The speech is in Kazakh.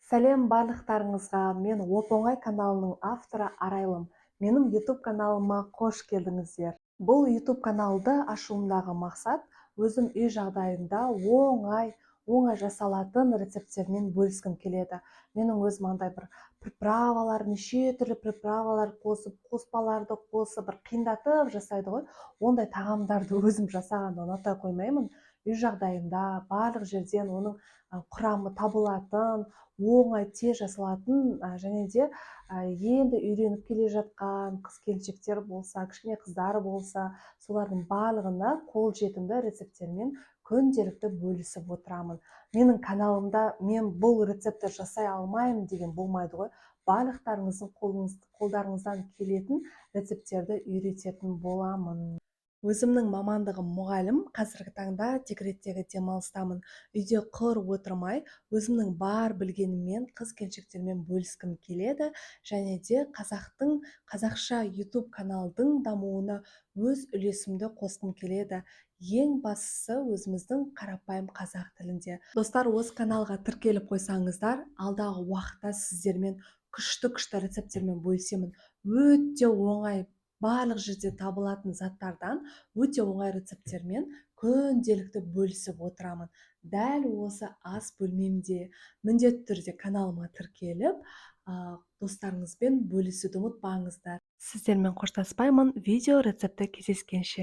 Сәлем барлықтарыңызға! Мен Оп-оңай каналының авторы Арайлым. Менің YouTube каналыма қош келдіңіздер! Бұл YouTube каналды ашуымдағы мақсат: өзім үй жағдайында оңай оңай жасалатын рецепттермен бөліскім келеді. Менің өзім андай бір приправалар, неше түрлі приправалар қосып, қоспаларды қосып, бір қиындатып жасайды ғой, ондай тағамдарды өзім жасағанды ұната қоймаймын. Үй жағдайында барлық жерден оның құрамы табылатын, оңай, тез жасалатын және де енді үйреніп келе жатқан қыз келіншектер болса, кішкене қыздар болса, солардың барлығына қолжетімді рецепттермен күнделікті бөлісіп отырамын. Менің каналымда «мен бұл рецептті жасай алмаймын» деген болмайды ғой, барлықтарыңыздың қолдарыңыздан келетін рецепттерді үйрететін боламын. Өзімнің мамандығым мұғалім, қазіргі таңда декреттегі демалыстамын. Үйде құр отырмай, өзімнің бар білгеніммен қыз келіншектермен бөліскім келеді және де қазақтың, қазақша YouTube каналдың дамуына өз үлесімді қосқым келеді. Ең бастысы, өзіміздің қарапайым қазақ тілінде. Достар, осы каналға тіркеліп қойсаңыздар, алдағы уақытта сіздермен күшті күшті рецепттермен бөлісемін. Өте оңай, барлық жерде табылатын заттардан өте оңай рецепттермен күнделікті бөлісіп отырамын дәл осы ас бөлмемде. Міндетті түрде каналыма тіркеліп, достарыңызбен бөлісуді ұмытпаңыздар. Сіздермен қоштаспаймын, видео рецептте кездескенше!